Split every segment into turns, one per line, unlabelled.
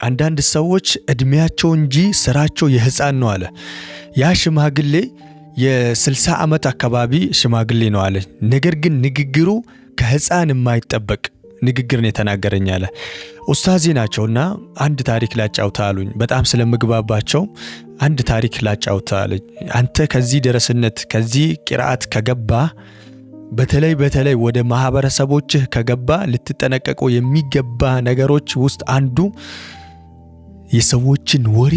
አንዳንድ ሰዎች እድሜያቸው እንጂ ስራቸው የህፃን ነው አለ። ያ ሽማግሌ የ60 ዓመት አካባቢ ሽማግሌ ነው አለ። ነገር ግን ንግግሩ ከህፃን የማይጠበቅ ንግግር ነው የተናገረኝ አለ። ኡስታዜ ናቸውና አንድ ታሪክ ላጫውታ አሉኝ። በጣም ስለምግባባቸው አንድ ታሪክ ላጫውታ አለኝ። አንተ ከዚህ ደረስነት ከዚህ ቂርአት ከገባ፣ በተለይ በተለይ ወደ ማህበረሰቦችህ ከገባ፣ ልትጠነቀቀው የሚገባ ነገሮች ውስጥ አንዱ የሰዎችን ወሬ፣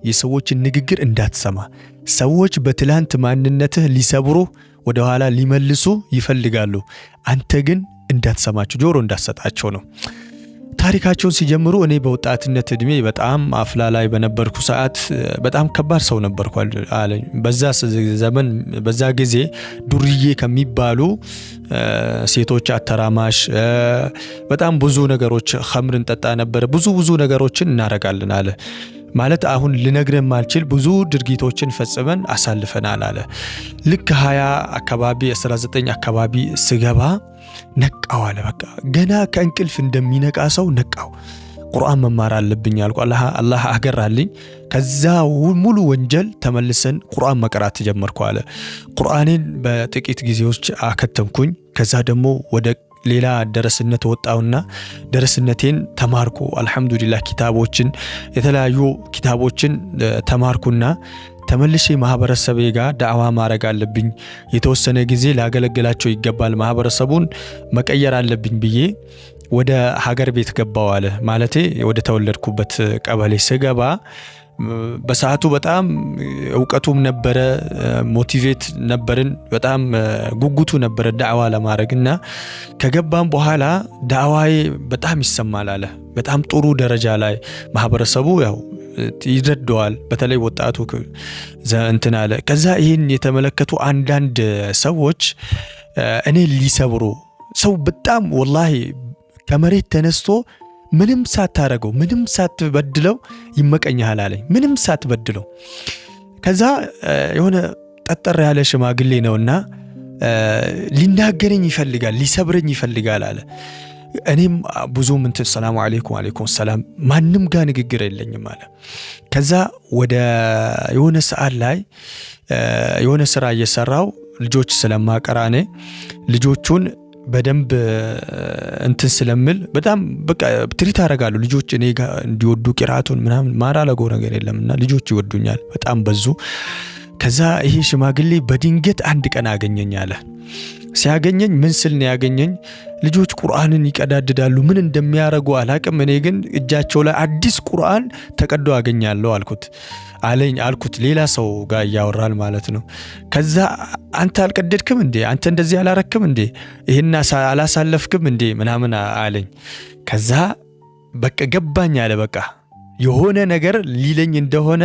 የሰዎችን ንግግር እንዳትሰማ። ሰዎች በትላንት ማንነትህ ሊሰብሩ፣ ወደ ኋላ ሊመልሱ ይፈልጋሉ። አንተ ግን እንዳትሰማቸው፣ ጆሮ እንዳትሰጣቸው ነው። ታሪካቸውን ሲጀምሩ እኔ በወጣትነት እድሜ በጣም አፍላ ላይ በነበርኩ ሰዓት በጣም ከባድ ሰው ነበርኩ አለኝ። በዛ ዘመን፣ በዛ ጊዜ ዱርዬ ከሚባሉ ሴቶች አተራማሽ፣ በጣም ብዙ ነገሮች፣ ኸምር እንጠጣ ነበር። ብዙ ብዙ ነገሮችን እናረጋለን አለ። ማለት አሁን ልነግርህ የማልችል ብዙ ድርጊቶችን ፈጽመን አሳልፈናል አለ። ልክ 20 አካባቢ፣ 19 አካባቢ ስገባ ነቃው አለ። በቃ ገና ከእንቅልፍ እንደሚነቃ ሰው ነቃው። ቁርአን መማር አለብኝ አልኩ። አላህ አገራልኝ። ከዛ ሙሉ ወንጀል ተመልሰን ቁርአን መቅራት ጀመርኩ አለ። ቁርአኔን በጥቂት ጊዜዎች አከተምኩኝ። ከዛ ደግሞ ወደ ሌላ ደረስነት ወጣውና ደረስነቴን ተማርኩ። አልሐምዱሊላህ ኪታቦችን፣ የተለያዩ ኪታቦችን ተማርኩና ተመልሼ ማህበረሰቤ ጋር ዳዕዋ ማድረግ አለብኝ፣ የተወሰነ ጊዜ ላገለግላቸው ይገባል፣ ማህበረሰቡን መቀየር አለብኝ ብዬ ወደ ሀገር ቤት ገባው አለ። ማለቴ ወደ ተወለድኩበት ቀበሌ ስገባ በሰዓቱ በጣም እውቀቱም ነበረ፣ motivate ነበርን፣ በጣም ጉጉቱ ነበረ ዳዕዋ ለማድረግ። እና ከገባም በኋላ ዳዕዋዬ በጣም ይሰማል አለ። በጣም ጥሩ ደረጃ ላይ ማህበረሰቡ ያው ይረደዋል፣ በተለይ ወጣቱ እንትን አለ። ከዛ ይህን የተመለከቱ አንዳንድ ሰዎች እኔ ሊሰብሩ፣ ሰው በጣም ወላሂ ከመሬት ተነስቶ ምንም ሳታረገው፣ ምንም ሳትበድለው ይመቀኝሃል አለኝ። ምንም ሳትበድለው። ከዛ የሆነ ጠጠር ያለ ሽማግሌ ነውና ሊናገረኝ ይፈልጋል፣ ሊሰብረኝ ይፈልጋል አለ። እኔም ብዙም እንትን ሰላሙ አለይኩም፣ አለይኩም ሰላም፣ ማንም ጋር ንግግር የለኝም አለ። ከዛ ወደ የሆነ ሰዓት ላይ የሆነ ስራ እየሰራው ልጆች ስለማቀራ፣ እኔ ልጆቹን በደንብ እንትን ስለምል፣ በጣም በቃ treat አደርጋለሁ። ልጆች እኔ ጋር እንዲወዱ ቂራቱን ምናምን ማራለገው ነገር የለም እና ልጆች ይወዱኛል፣ በጣም በዙ። ከዛ ይሄ ሽማግሌ በድንገት አንድ ቀን አገኘኝ አለ። ሲያገኘኝ ምን ስል ነው ያገኘኝ? ልጆች ቁርአንን ይቀዳድዳሉ፣ ምን እንደሚያረጉ አላቅም። እኔ ግን እጃቸው ላይ አዲስ ቁርአን ተቀዶ አገኛለሁ አልኩት አለኝ አልኩት። ሌላ ሰው ጋር እያወራል ማለት ነው። ከዛ አንተ አልቀደድክም እንዴ? አንተ እንደዚህ አላረክም እንዴ? ይህን አላሳለፍክም እንዴ? ምናምን አለኝ። ከዛ በቃ ገባኝ አለ። በቃ የሆነ ነገር ሊለኝ እንደሆነ፣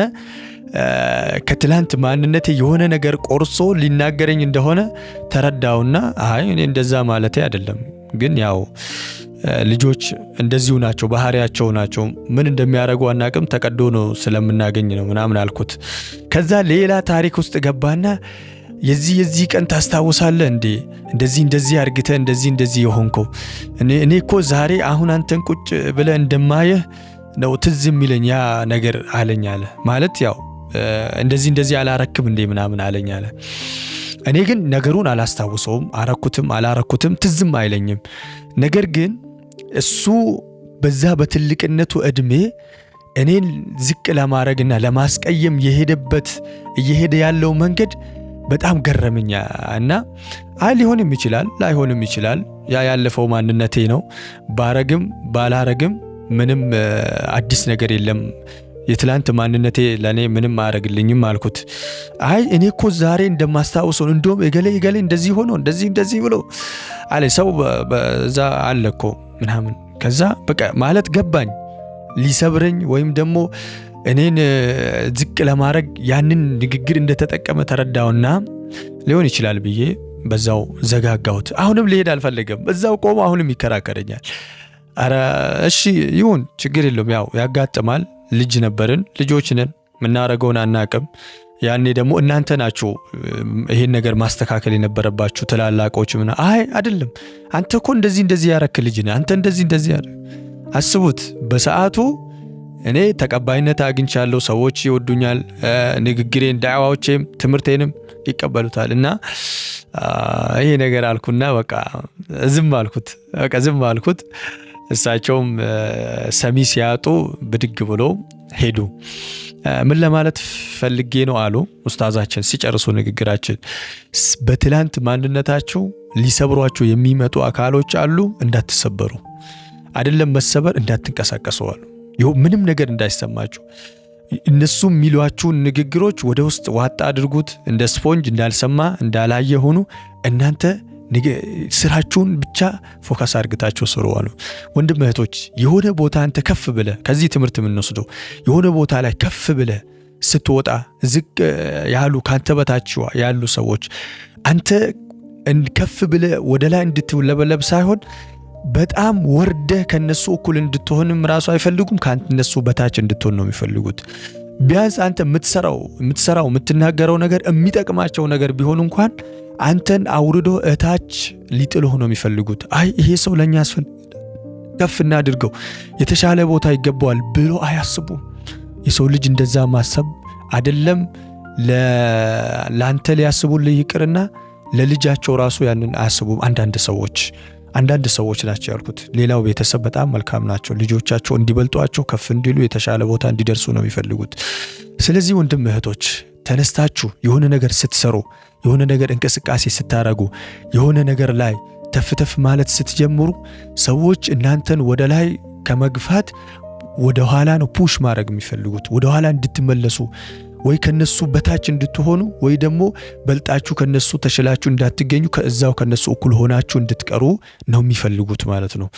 ከትላንት ማንነቴ የሆነ ነገር ቆርሶ ሊናገረኝ እንደሆነ ተረዳውና አይ እኔ እንደዛ ማለቴ አይደለም፣ ግን ያው ልጆች እንደዚሁ ናቸው፣ ባህሪያቸው ናቸው። ምን እንደሚያደርጉ አናቅም፣ ተቀዶ ነው ስለምናገኝ ነው ምናምን አልኩት። ከዛ ሌላ ታሪክ ውስጥ ገባና የዚህ የዚህ ቀን ታስታውሳለህ እንዴ? እንደዚህ እንደዚህ አርግተህ እንደዚህ እንደዚህ የሆንከው፣ እኔ እኮ ዛሬ አሁን አንተን ቁጭ ብለህ እንደማየህ ነው ትዝ የሚለኝ ያ ነገር አለኝ አለ። ማለት ያው እንደዚህ እንደዚህ አላረክም እንዴ ምናምን አለኝ አለ። እኔ ግን ነገሩን አላስታውሰውም፣ አረኩትም አላረኩትም ትዝም አይለኝም። ነገር ግን እሱ በዛ በትልቅነቱ እድሜ እኔን ዝቅ ለማድረግና ለማስቀየም የሄደበት፣ እየሄደ ያለው መንገድ በጣም ገረመኛ እና አይ ሊሆንም ይችላል ላይሆንም ይችላል፣ ያ ያለፈው ማንነቴ ነው። ባረግም ባላረግም ምንም አዲስ ነገር የለም። የትላንት ማንነቴ ለእኔ ምንም አያረግልኝም አልኩት። አይ እኔ እኮ ዛሬ እንደማስታውሰው እንደውም እገሌ እገሌ እንደዚህ ሆኖ እንደዚህ እንደዚህ ብሎ አለ፣ ሰው በዛ አለ እኮ ምናምን። ከዛ በቃ ማለት ገባኝ፣ ሊሰብረኝ ወይም ደግሞ እኔን ዝቅ ለማድረግ ያንን ንግግር እንደተጠቀመ ተረዳውና ሊሆን ይችላል ብዬ በዛው ዘጋጋሁት። አሁንም ሊሄድ አልፈለገም። በዛው ቆሞ አሁንም ይከራከረኛል። አረ እሺ ይሁን፣ ችግር የለውም፣ ያው ያጋጥማል። ልጅ ነበርን፣ ልጆች ነን፣ የምናደርገውን አናቅም። ያኔ ደግሞ እናንተ ናችሁ ይሄን ነገር ማስተካከል የነበረባችሁ ትላላቆች። ምና አይ አይደለም፣ አንተ እኮ እንደዚህ እንደዚህ ያረክ ልጅ ነህ፣ አንተ እንደዚህ እንደዚህ ያረክ። አስቡት በሰዓቱ እኔ ተቀባይነት አግኝቻለሁ፣ ሰዎች ይወዱኛል፣ ንግግሬን፣ ዳዕዋዎቼም ትምህርቴንም ይቀበሉታል። እና ይሄ ነገር አልኩና በቃ ዝም አልኩት፣ በቃ ዝም አልኩት። እሳቸውም ሰሚ ሲያጡ ብድግ ብሎ ሄዱ። ምን ለማለት ፈልጌ ነው አሉ ኡስታዛችን ሲጨርሱ ንግግራችን፣ በትላንት ማንነታችሁ ሊሰብሯችሁ የሚመጡ አካሎች አሉ፣ እንዳትሰበሩ፣ አይደለም መሰበር እንዳትንቀሳቀሱ አሉ። ምንም ነገር እንዳይሰማችሁ፣ እነሱ የሚሏችሁን ንግግሮች ወደ ውስጥ ዋጣ አድርጉት። እንደ ስፖንጅ እንዳልሰማ እንዳላየ ሆኑ። እናንተ ስራችሁን ብቻ focus አድርግታችሁ ስሩ አሉ። ወንድም እህቶች፣ የሆነ ቦታ አንተ ከፍ ብለህ፣ ከዚህ ትምህርት የምንወስደው፣ የሆነ ቦታ ላይ ከፍ ብለህ ስትወጣ ዝቅ ያሉ፣ ካንተ በታች ያሉ ሰዎች አንተ ከፍ ብለህ ወደ ላይ እንድትውለበለብ ሳይሆን በጣም ወርደህ ከነሱ እኩል እንድትሆንም ራሱ አይፈልጉም። ከነሱ በታች እንድትሆን ነው የሚፈልጉት። ቢያንስ አንተ የምትሰራው የምትናገረው ነገር የሚጠቅማቸው ነገር ቢሆን እንኳን አንተን አውርዶ እታች ሊጥልህ ነው የሚፈልጉት። አይ ይሄ ሰው ለእኛ ያስፈልግ፣ ከፍ እናድርገው፣ የተሻለ ቦታ ይገባዋል ብሎ አያስቡም። የሰው ልጅ እንደዛ ማሰብ አይደለም ለአንተ ሊያስቡልህ ይቅርና ለልጃቸው ራሱ ያንን አያስቡም። አንዳንድ ሰዎች ናቸው ያልኩት። ሌላው ቤተሰብ በጣም መልካም ናቸው። ልጆቻቸው እንዲበልጧቸው፣ ከፍ እንዲሉ፣ የተሻለ ቦታ እንዲደርሱ ነው የሚፈልጉት። ስለዚህ ወንድም እህቶች፣ ተነስታችሁ የሆነ ነገር ስትሰሩ፣ የሆነ ነገር እንቅስቃሴ ስታረጉ፣ የሆነ ነገር ላይ ተፍተፍ ማለት ስትጀምሩ ሰዎች እናንተን ወደ ላይ ከመግፋት ወደ ኋላ ነው push ማድረግ የሚፈልጉት። ወደ ኋላ እንድትመለሱ፣ ወይ ከነሱ በታች እንድትሆኑ፣ ወይ ደግሞ በልጣችሁ ከነሱ ተሽላችሁ እንዳትገኙ፣ ከእዛው ከነሱ እኩል ሆናችሁ እንድትቀሩ ነው የሚፈልጉት ማለት ነው።